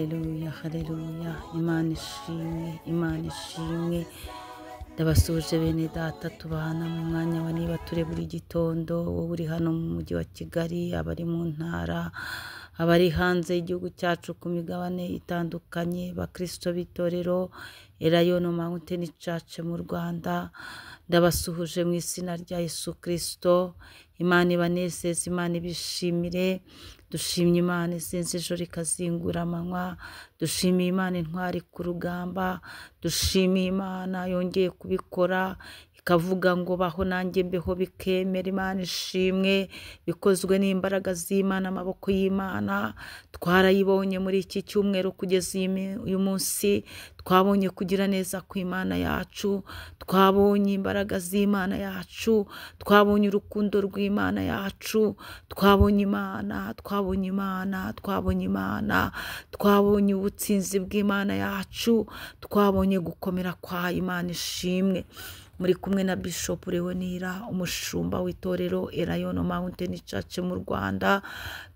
Haleluya, haleluya. Imana ishimwe, Imana ishimwe. Ndabasuhuje bene data tubana mu mwanya wa niba ture buri gitondo, wowe uri hano mu mujyi wa Kigali, abari mu ntara, abari hanze y'igihugu cyacu ku migabane itandukanye, bakristo b'itorero Elayono Mountain Church mu Rwanda, ndabasuhuje mu izina rya Yesu Kristo. Imana ibanezeze, Imana ibishimire. Dushimye Imana izinze ijoro ikazingura amanywa, dushimiye Imana intwari ku rugamba, dushimiye Imana yongeye kubikora ikavuga ngo baho nanjye mbeho bikemera. Imana ishimwe, bikozwe n'imbaraga z'Imana, amaboko y'Imana. Twarayibonye muri iki cyumweru kugeza uyu munsi, twabonye kugira neza kw'Imana yacu, twabonye imbaraga z'Imana yacu, twabonye urukundo rw'Imana yacu, twabonye Imana, twabonye Imana, twabonye Imana, twabonye ubutsinzi bw'Imana yacu, twabonye gukomera kwa Imana ishimwe. Muri kumwe na Bishop Leonira, umushumba w'itorero Elayono Mountain Church mu Rwanda.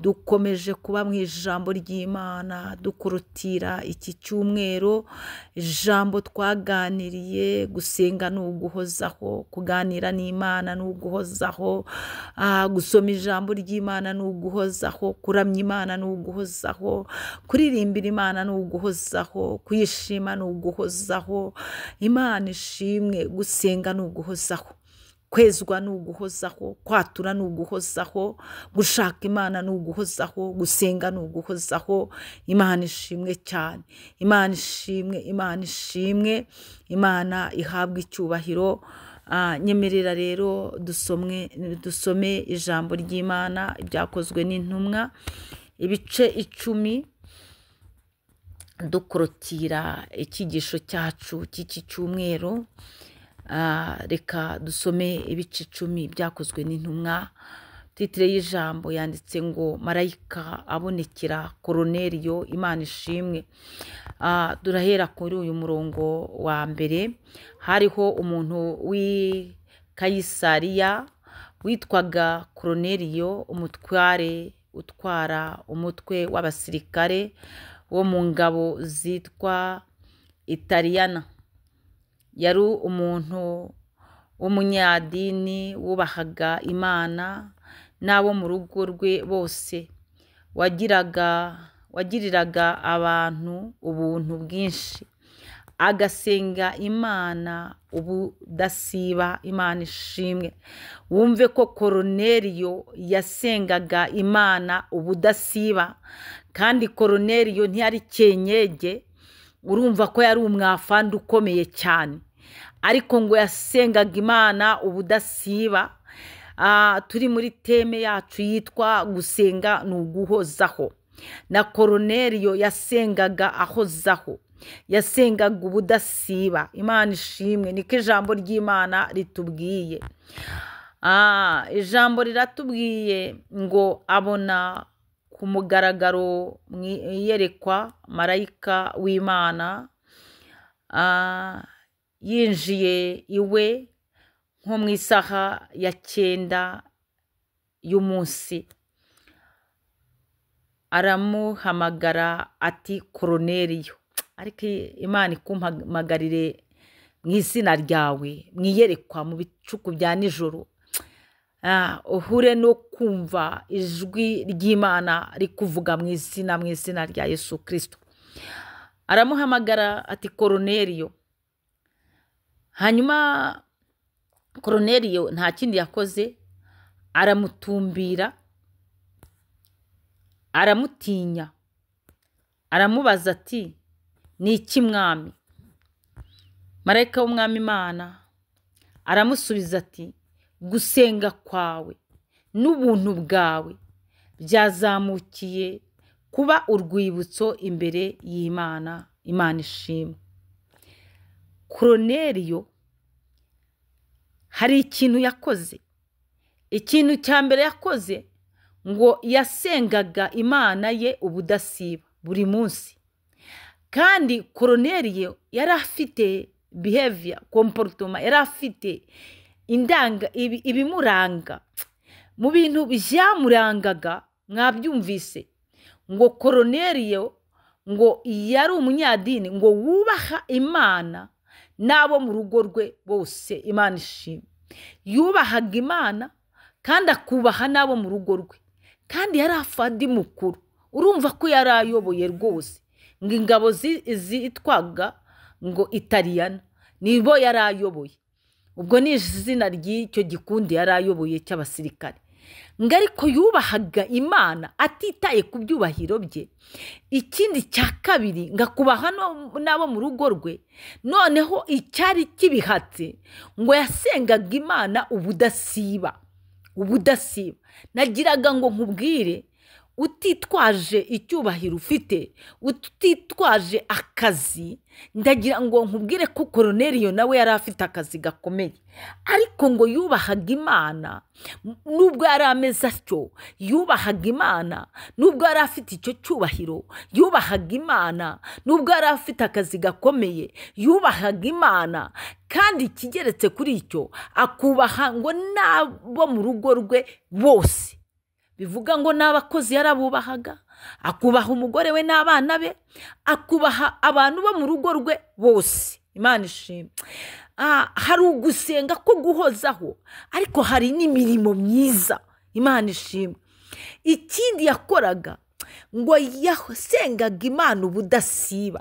Dukomeje kuba mu ijambo ry'Imana, dukorotira iki cyumweru. Ijambo twaganiriye, gusenga ni uguhozaho, kuganira n'Imana ni uguhozaho, gusoma ijambo ry'Imana ni uguhozaho, kuramya Imana ni uguhozaho, kuririmbira Imana ni uguhozaho, kuyishima ni uguhozaho. Imana ishimwe. Gusenga ni uguhozaho, kwezwa ni uguhozaho, kwatura ni uguhozaho, gushaka Imana ni uguhozaho, gusenga ni uguhozaho. Imana ishimwe cyane, Imana ishimwe, Imana ishimwe, Imana ihabwe icyubahiro. Nyemerera rero dusome ijambo ry'Imana, ibyakozwe n'intumwa, ibice 10, dukorotira icyigisho cyacu cy'iki cyumweru. Reka dusome ibice 10 byakozwe n'intumwa. Titire y'ijambo yanditse ngo marayika abonekera Koroneliyo. Imana ishimwe. Turahera kuri uyu murongo wa mbere. Hariho umuntu w'i Kayisariya witwaga Koroneliyo, umutware utwara umutwe w'abasirikare wo mu ngabo zitwa Italiyana. Yari umuntu w'umunyadini wubahaga Imana n'abo mu rugo rwe bose, wagiriraga abantu ubuntu bwinshi, agasenga Imana ubudasiba. Imana ishimwe. Wumve ko Koroneliyo yasengaga Imana ubudasiba, kandi Koroneliyo ntiyari kenyege, urumva ko yari umwafandi ukomeye cyane, ariko ngo yasengaga Imana ubudasiba. Turi muri teme yacu yitwa gusenga ni uguhozaho. Na Koroneliyo yasengaga ahozaho, yasengaga ubudasiba. Imana ishimwe. Niko ijambo ry'Imana ritubwiye. Ijambo riratubwiye ngo abona ku mugaragaro iyerekwa marayika w'Imana yinjiye iwe nko mu isaha ya 9 y'umunsi, aramuhamagara ati Koroneliyo. Ariko Imana ikumpamagarire mu izina ryawe, mu iyerekwa, mu bicuku bya nijoro, uhure no kumva ijwi ry'Imana rikuvuga mu izina rya Yesu Kristo. Aramuhamagara ati Koroneliyo. Hanyuma Koroneliyo nta kindi yakoze, aramutumbira, aramutinya, aramubaza ati ni iki mwami? Marayika w'umwami Imana aramusubiza ati gusenga kwawe n'ubuntu bwawe byazamukiye kuba urwibutso imbere y'Imana. Imana ishimwe. Koroneliyo hari ikintu yakoze. Ikintu cya mbere yakoze, ngo yasengaga Imana ye ubudasiba buri munsi. Kandi Koroneliyo yari afite behavior, comportement, yari afite indanga ibimuranga. Mu bintu byamurangaga mwabyumvise ngo Koroneliyo ngo yari umunyadini ngo wubaha Imana n'abo mu rugo rwe bose. Imana ishimwe. Yubahaga Imana kandi akubaha n'abo mu rugo rwe, kandi yari afandi mukuru. Urumva ko yari ayoboye rwose, ngo ingabo zitwaga ngo Italiyana nibo yari ayoboye. Ubwo ni izina ry'icyo gikundi yari ayoboye cy'abasirikare. Ngo ariko yubahaga Imana atitaye ku byubahiro bye. Ikindi cya kabiri, ngo akubaha n'abo mu rugo rwe. Noneho icyari kibihatse, ngo yasengaga Imana ubudasiba, ubudasiba. Nagiraga ngo nkubwire, utitwaje icyubahiro ufite, utitwaje akazi, ndagira ngo nkubwire ko Koroneliyo nawe yari afite akazi gakomeye, ariko ngo yubahaga Imana nubwo yari ameze atyo. Yubahaga Imana nubwo yari afite icyo cyubahiro, yubahaga Imana nubwo yari afite akazi gakomeye, yubahaga Imana. Kandi ikigeretse kuri icyo, akubaha ngo n'abo mu rugo rwe bose. Bivuga ngo n'abakozi yarabubahaga, akubaha umugore we n'abana be, akubaha abantu bo mu rugo rwe bose. Imana ishimwe. Hari ugusenga ko guhozaho, ariko hari n'imirimo myiza. Imana ishimwe. Ikindi yakoraga, ngo yasengaga Imana ubudasiba.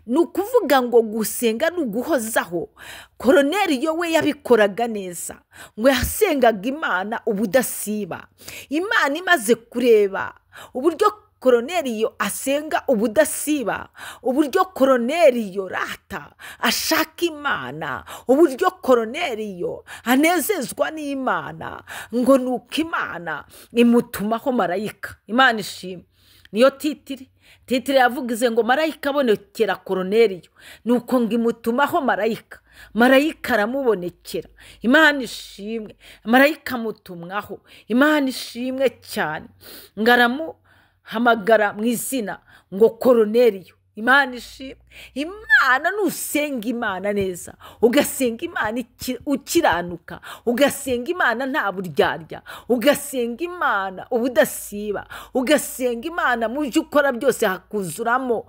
Ni ukuvuga ngo gusenga ni uguhozaho. Koroneliyo we yabikoraga neza, ngo yasengaga Imana ubudasiba. Imana imaze kureba uburyo Koroneliyo asenga ubudasiba, uburyo Koroneliyo rata ashaka Imana, uburyo Koroneliyo anezezwa n'Imana, ngo nuko Imana imutumaho marayika. Imana ishimwe. Niyo titire yavugize ngo marayika abonekera Koroneliyo, nuko ngo imutumaho marayika, marayika aramubonekera. Imana ishimwe. Marayika amutumwaho. Imana ishimwe cyane. Ngo aramuhamagara mu izina ngo Koroneliyo. Imana ishimwe. Imana, nusenga Imana neza, ugasenga Imana ukiranuka, ugasenga Imana nta buryarya, ugasenga Imana ubudasiba, ugasenga Imana mu byo ukora byose hakuzuramo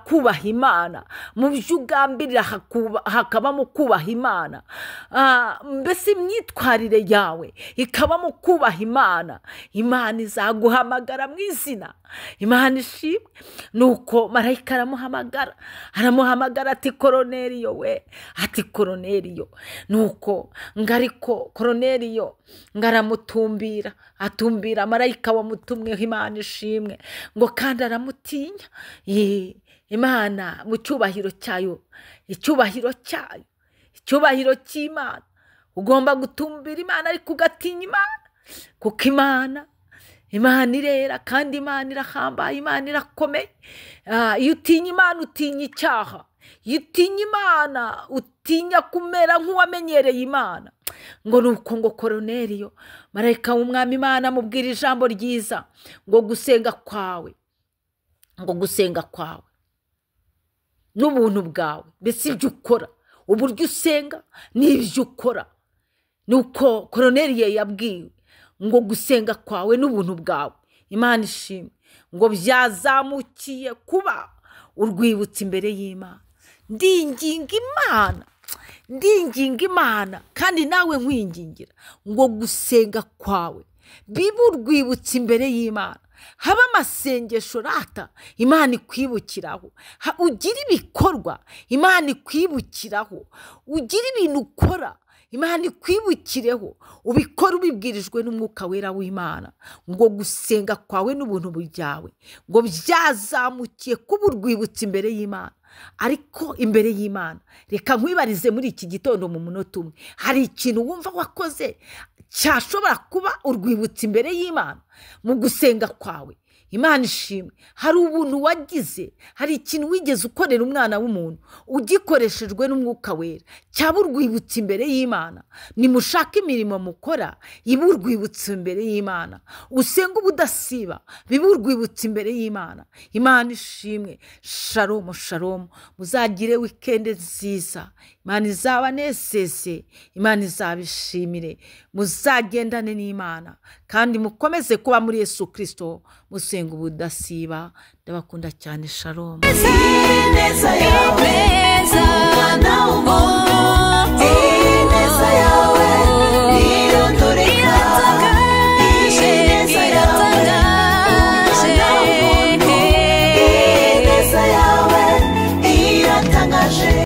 kubaha Imana, mu byo ugambirira hakabamo kubaha Imana, mbese imyitwarire yawe ikabamo kubaha Imana, Imana izaguhamagara mu izina. Imana ishimwe. Nuko marayika aramuhamagara ati Koroneliyo we, ati Koroneliyo. Nuko ngariko Koroneliyo ngaramutumbira, atumbira marayika wamutumweho. Imana ishimwe. Ngo kandi aramutinya. Imana mu cyubahiro cyayo, icyubahiro cyayo, icyubahiro cy'Imana. Ugomba gutumbira Imana ariko ugatinya Imana, kuko Imana irera kandi Imana irahambaye, Imana irakomeye. Iyo utinya Imana utinya icyaha, iyo utinya Imana utinya kumera nk'uwamenyereye Imana. Ngo nuko ngo Koroneliyo marayika w'umwami Imana amubwira ijambo ryiza, ngo gusenga kwawe, ngo gusenga kwawe n'ubuntu bwawe, mbese ibyo ukora, uburyo usenga n'ibyo ukora. Nuko Koroneliyo yabwiwe ngo gusenga kwawe n'ubuntu bwawe, Imana ishimwe, ngo byazamukiye kuba urwibutso imbere y'Imana. Ndinginga Imana, ndinginga Imana, kandi nawe nkwingingira ngo gusenga kwawe bibe urwibutso imbere y'Imana. Haba amasengesho rata Imana ikwibukiraho, ugira ibikorwa Imana ikwibukiraho, ugira ibintu ukora Imana ikwibukireho, ubikora ubibwirijwe n'umwuka wera w'Imana. Ngo gusenga kwawe n'ubuntu bwawe ngo byazamukiye kuba urwibutso imbere y'Imana. Ariko imbere y'Imana, reka nkwibarize muri iki gitondo mu munota umwe, hari ikintu wumva wakoze cyashobora kuba urwibutso imbere y'Imana mu gusenga kwawe? Imana ishimwe. Hari ubuntu wagize, hari ikintu wigeze ukorera umwana w'umuntu ugikoreshejwe n'umwuka wera cyaba urwibutso imbere y'Imana? Nimushake imirimo mukora ibe urwibutso imbere y'Imana, usenga ubudasiba bibe urwibutso imbere y'Imana. Imana ishimwe. Shalom, shalom. Muzagire wikende nziza. Imana izabanezeze, Imana izabishimire. Muzagendane n'Imana kandi mukomeze kuba muri Yesu Kristo. Musenge. Dusenga ubudasiba. Ndabakunda cyane. Shalom. Ineza yawe. Ineza.